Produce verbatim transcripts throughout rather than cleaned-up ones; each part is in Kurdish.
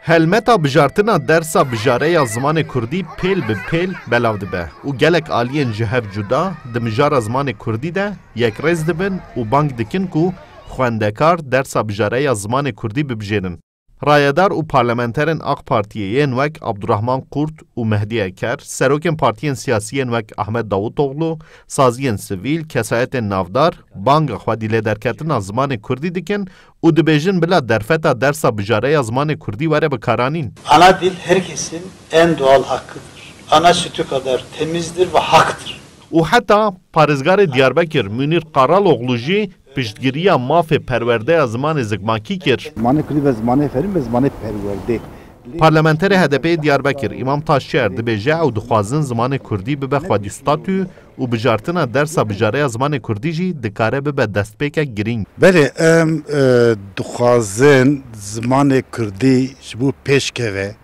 Helmeta bijartina dersa bijareya zimanê kurdî pêl bi pêl belav dibe û gelek aliyên ji hev cuda di mijara zimanê kurdî de yekrêz dibin û bang dikin ku xwendekar dersa bijareya zimanê kurdî bibijêrin. Rayedar û parlamenterên AK Partiyê yên wek Abdurrahman Kurt û Mehdî Eker, serokên partiyên siyasî yên wek Ahmet Davutoglu, saziyên sivîl, kesayetên navdar banga xwedîlêderketina zimanê kurdî dikin û dibêjin bila derfeta dersa bijareya zimanê kurdî were bikaranîn. Ana dil herkesin en doğal hakkıdır. Ana sütü kadar temizdir ve haktır. Û heta parêzgarê Diyarbekir Münîr Qaraloglu jî piştgiriya mafê perwerdeya zimanê zikmakî kir. Zimanê kurdî be zimanê fermî be zimanê perwerdê. Parlamenterê H D P'ê Diyarbekir Îmam Taşçiyer dibêje ew dixwazin zimanê kurdî bibe xwedî statû û bijartina dersa bijareya zimanê kurdî jî dikare bibe destpêkek girîng. Belê, em, e, dixwazin zimanê kurdî ji bo pêş keve,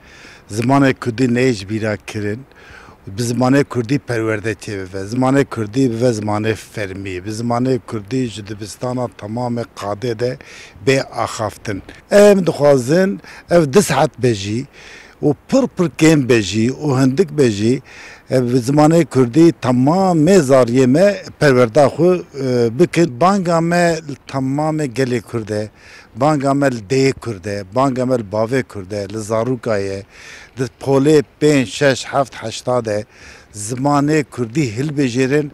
zimanê kurdî neyê ji bîra kirin, bi zimanê kurdî perwerde çêbibe, zimanê kurdî bibe zimanê fermî, bi zimanê kurdî ji dibistana temamê qadê de bê axaftin. Em dixwazin ev du saet be jî û pir pir kêm be jî û hindik be jî, e, bi zimanê kurdî temamê zariyê me perwerda xwe, e, bikin. Banga me li temamê gelê kurd e, banga me li deyê kurd e, banga me li bavê kurd e, li zarûka ye, di polê pênc, şeş, heft, heşta de zimanê kurdî hilbijêrin.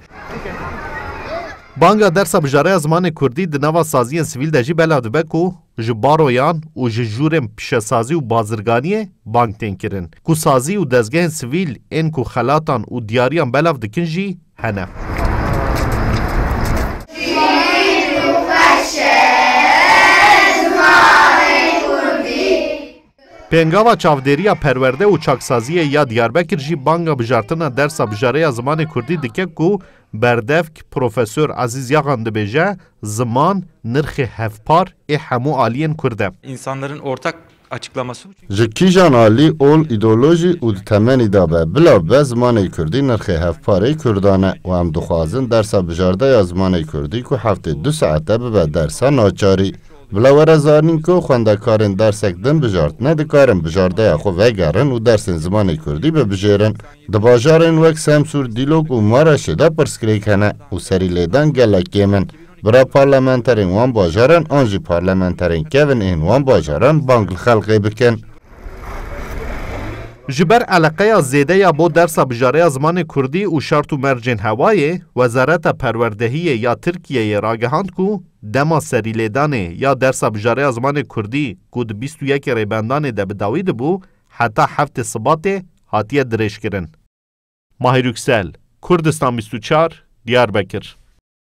Banga dersa bijareya zimanê kurdî di nava saziyên sivîl de jî belav dibe ku ji baroyan û ji jûrên pişesazî û bazirganiyê bang tên kirin, ku sazî û dezgehên sivîl ên ku xelatan û diyariyan belav dikin jî hene. Pêngava Çavdêriya Perwerde û Çaksaziyê ya Diyarbekir jî banga bijartina dersa bijareya zimanê kurdî dike ku berdevk Profesor Ezîz Yaxan dibêje, ziman nirxê hevpar ê hemû aliyên kurd e. İnsanların ortak açıklaması bu. Ji kîjan alî, ol, îdeolojî û di temenî de be, bila be zimanê kurdî nirxê hevparê kurdan e û em dixwazin dersa bijardeya zimanê kurdî ku heftê du saete bibe dersa naçarî. Bila were zanîn ku xwendekarên dersek din bijartine dikarin bijardeya xwe vegerin û dersên zimanê kurdî bibijêrin. Di bajarên wek Semsûr, Dîlok û Maraşê de pirsgirêk hene û serî lêdan gelek kêm in. Bira parlamenterên wan bajaran an jî parlamenterên kevin ên wan bajaran bang li xelkê bikin. Ji ber eleqeya zêde ya bo dersa bijareya zimanê kurdî û şert û mercên hewayê, Wezareta Perwerdehiyê ya Tirkiyeyê ragihand ku dema serîlêdanê ya dersa bijareya zimanê kurdî ku di bîst û yekê Rêbendanê de bi dawî dibû, heta heftê Sibatê hatiye dirêjkirin. Mahir Yüksel, Kurdistan bîst û çar, Diyarbekir.